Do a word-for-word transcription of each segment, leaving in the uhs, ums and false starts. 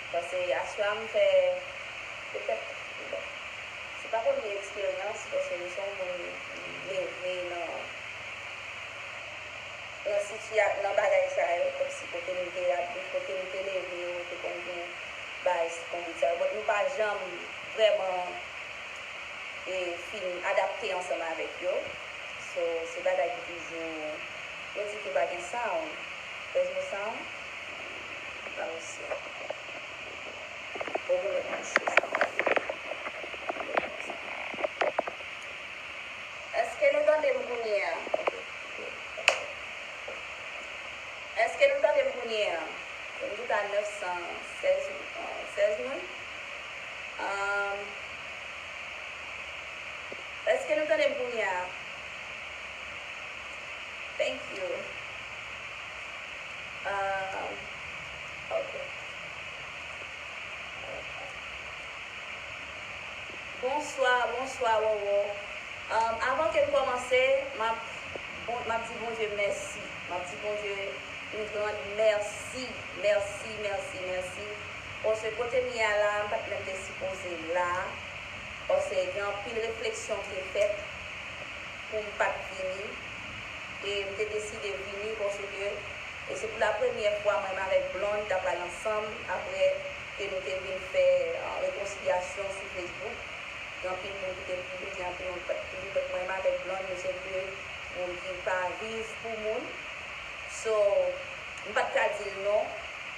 Paske aswè a m fè, petèt, bon, se pa premye eksperyans, paske m se yon moun ki leve nan, nan sitiya-, nan bagay sa yo, kòmsi kote m te abite, kote m te leve yo, te konn gen bagay konbit sa yo. But nou pa janm vrèman e fin adapte ansanm avèk yo. So, se bagay ki toujou, yo di ke pa gen sound. There's no sound? Let me see. Bon, mwen mèt kouche sa. Èske nou tande m kounye a? Èske nou tande m kounye a? M di ta nèf san sèz, sèz moun. Um, èske nou tande m kounye a? Thank you. Um, ok. Bonswa, bonswa, Wowo. Um, avan ke m kòmanse, m ap, bon, m ap di Bondye mèsi. M ap di Bondye yon grand mèsi, mèsi, mèsi, mèsi. Paske kote m ye a la, m pa t menm te sipoze la. Paske gen anpil refleksyon ki te fèt pou m pa t vini. E m te deside vini paske, e se pou la premyè fwa mwen menm avèk Blonde ta pral ansanm apre ke nou te vin fè, uh, rekonsilyasyon sou Facebook. Gen anpil moun ki te vin, gen anpil moun ki pa t vin. Donk, mwen menm avèk Blonde, nou se de moun ki pa viv pou moun. So, m pa t ka di l non.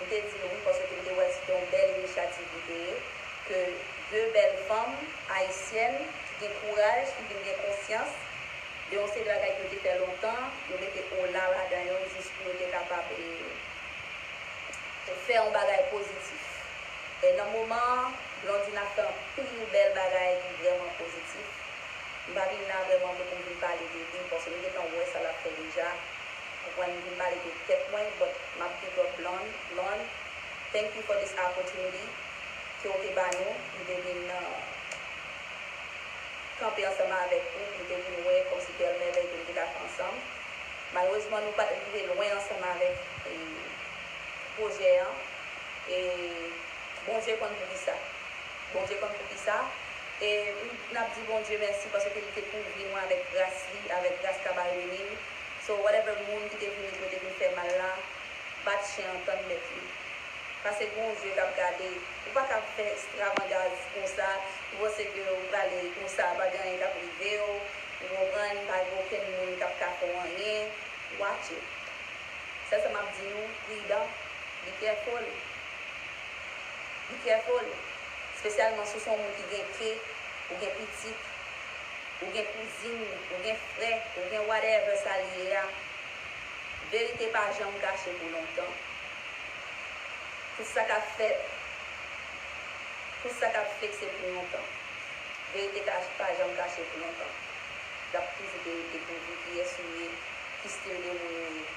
M te di l wi paske m te wè se te yon bèl inisyativ li te ye. Ke de bèl fanm ayisyèn ki gen kouraj, ki vin gen konsyans de yon seri de bagay ke yo te fè lontan, yo mete ola ladan yo jis pou yo te kapab, e, fè yon bagay pozitif. E nan moman an, Blondina fè anpil bèl bagay ki vrèman pozitif. M pa vin la vrèman pou m vin pale de li, paske nou gentan wè sa l ap fè deja. Konprann, m vin pale de tèt mwen, but m ap big up Blonde. Blonde, thank you for this opportunity ke w te ba nou. Nou te vin, uh, kanpe ansanm avèk ou, nou te vin wè kòmsi bèl mèvèy ke nou te ka fè ansanm. Malerezman, nou pa t rive lwen ansanm avèk, e, pwojè an. E Bondye konn poukisa. Bondye konn poukisa. E n ap di Bondye mèsi paske li te kouvri nou avèk gras li, avèk gras Kabarè Beni. So, whatever moun ki te vini, ki te vin fè mal la, bat chen an, tann mèt li. Paske gen yon je k ap gade. Ou pa ka fè ekstravagans konsa, ou panse ke ou prale konsa, pa gen anyen k ap rive w, ou konprann, pa gen okenn moun k ap ka fè w anyen. Watch it. Sèl sa m ap di nou, pridan, be careful. Be careful. Espesyalman si w se yon moun ki gen ke, ou gen pitit, ou gen kouzin, ou gen frè, ou gen whatever sa l ye a. Verite pa janm kache pou lontan. Tout sa k ap fèt, tout sa k ap fèt se pou yon tan. Verite ka, pa janm kache pou lontan. L ap toujou verite pou ou, kiyès ou ye, ki stil de moun ou ye.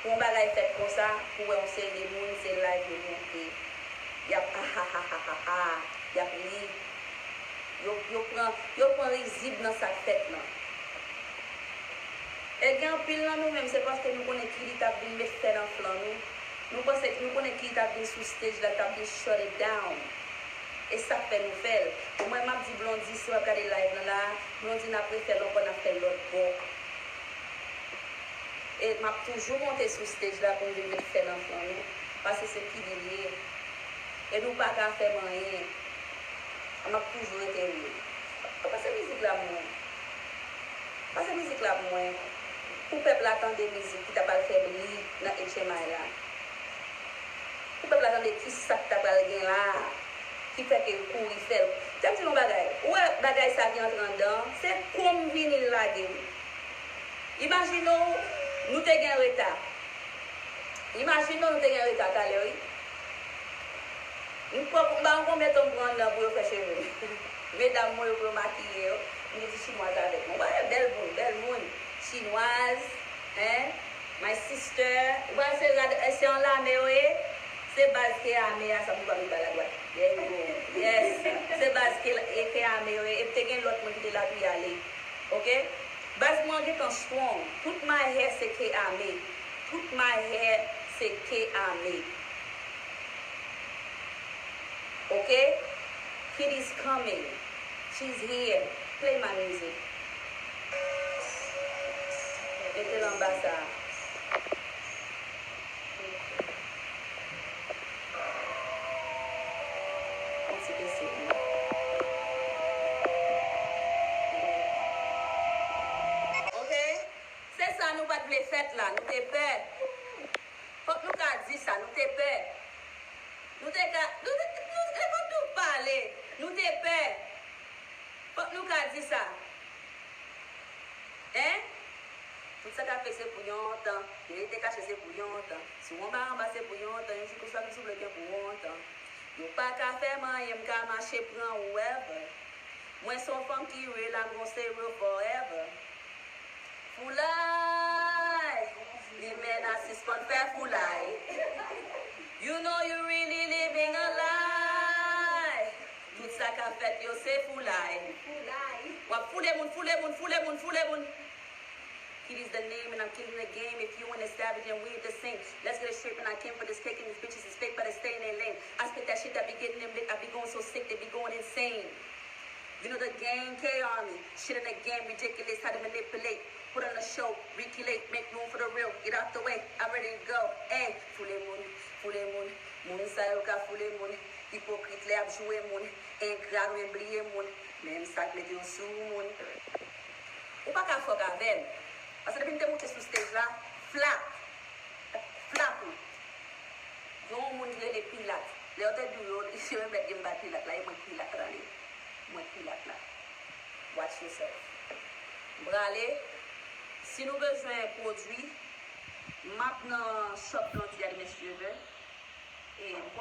Pou yon bagay fèt konsa, pou wè yon seri de moun, se live yo monte. Y ap ahahahaha, y ap ri. Yo, yo pran, yo pran rizib nan sa k fèt lan. E gen anpil nan nou menm, se paske nou konnen ki li t ap vin met fè nan flan nou. Nou panse, nou konnen ki li t ap vin sou stage la, t ap vin shut it down. E sa k fè nou fè l. Mwen, m ap di Blondy, si w ap gade live lan la, Blondy, n ap refè l ankò, n ap fè l lòt bò. E m ap toujou monte sou stage la pou m vin met fè nan flan nou, paske se ki li l ye. E nou pa ka fè m anyen. M ap toujou rete wi. Pase mizik la pou mwen. Pase mizik la pou mwen. Pou pèp la tande mizik ki ta pral fè bri nan H M I la. Pou pèp la tande ki sa k ta pral gen la a, ki fè ke l kouri fè l. Fè m di nou yon bagay. Ou wè bagay sa ki antre anndan an, se kou m vini l lage m. Imajine w, nou te gen reta. Imajine w, nou te gen reta talè, wi. M pran, m pa konn konbyen tan m pran anndan pou yo fè cheve m. Medam mwen yo pou yo makiye yo. M gen ti chinwaz avèk mwen. Ou pa wè bèl moun, bèl moun. Chinwaz, hein? My sister. Ou pa wè se rad, se an lame yo ye? Se baz ke ame a, sa m pa met ba ladwat. There you go. Yes. Se baz ke, ke ame yo ye. E te gen lòt moun ki te la tou y ale. Ok? Baz mwen gentan strong. Tout my hair se ke ame. Tout my hair se ke ame. Okay? Kid is coming. She's here. Play my music. Mete l anba sa. Yon ti pese pou mwen. Ok? Se sa nou pa t vle fèt la, nou te pè. Fòk nou ka di sa, nou te pè. Nou te ka, nou te, nou, e fòk nou pale, nou te pè. Fòk nou ka di sa. Hein? Tout sa k ap fè se pou yon tan. Verite kache se pou yon tan. Si w anba anba se pou yon tan. Yon jou konsa m sou vle gen pou yon tan. Yo pa ka fè m anyen, m ka mache pran whoever. Mwen se yon fanm ki real, I'm gon stay real forever. Foulay! Limena sispann fè foulay. You know you really living a lie. Tout sa k ap fèt yo se foulay. W ap foule moun, foule moun, foule moun, foule moun. Kid is the name and I'm killing the game. If you wanna stab it, then we the same. Let's get it straight, man. I came for this cake and these bitches is fake, better stay in their lane. I spit that shit that be getting them lit. I be going so sick, they be going insane. You know the gang, K Army. Shit in the game, ridiculous how to manipulate. Put on a show, regulate, make room for the real. Get out the way, I'm ready to go. Ayy, foule moun, foule moun. Moun sa yo ka foule moun. Ipokrit lè ap joure moun. Engra, nou bliye moun. Menm sa k mete yo sou moun. Ou pa ka fòk avè m. Paske depi m te moute sou stage la, flap, flap ou. Gen yon moun ki rele Pilat. Lè yo te di w yo, yo mèt gen bat Pilat la, e mwen Pilat la li. Mwen Pilat la. Watch yourself. M prale. Si nou bezwen pwodui, m ap nan shop Blondie Admix Jewelry. E m konnen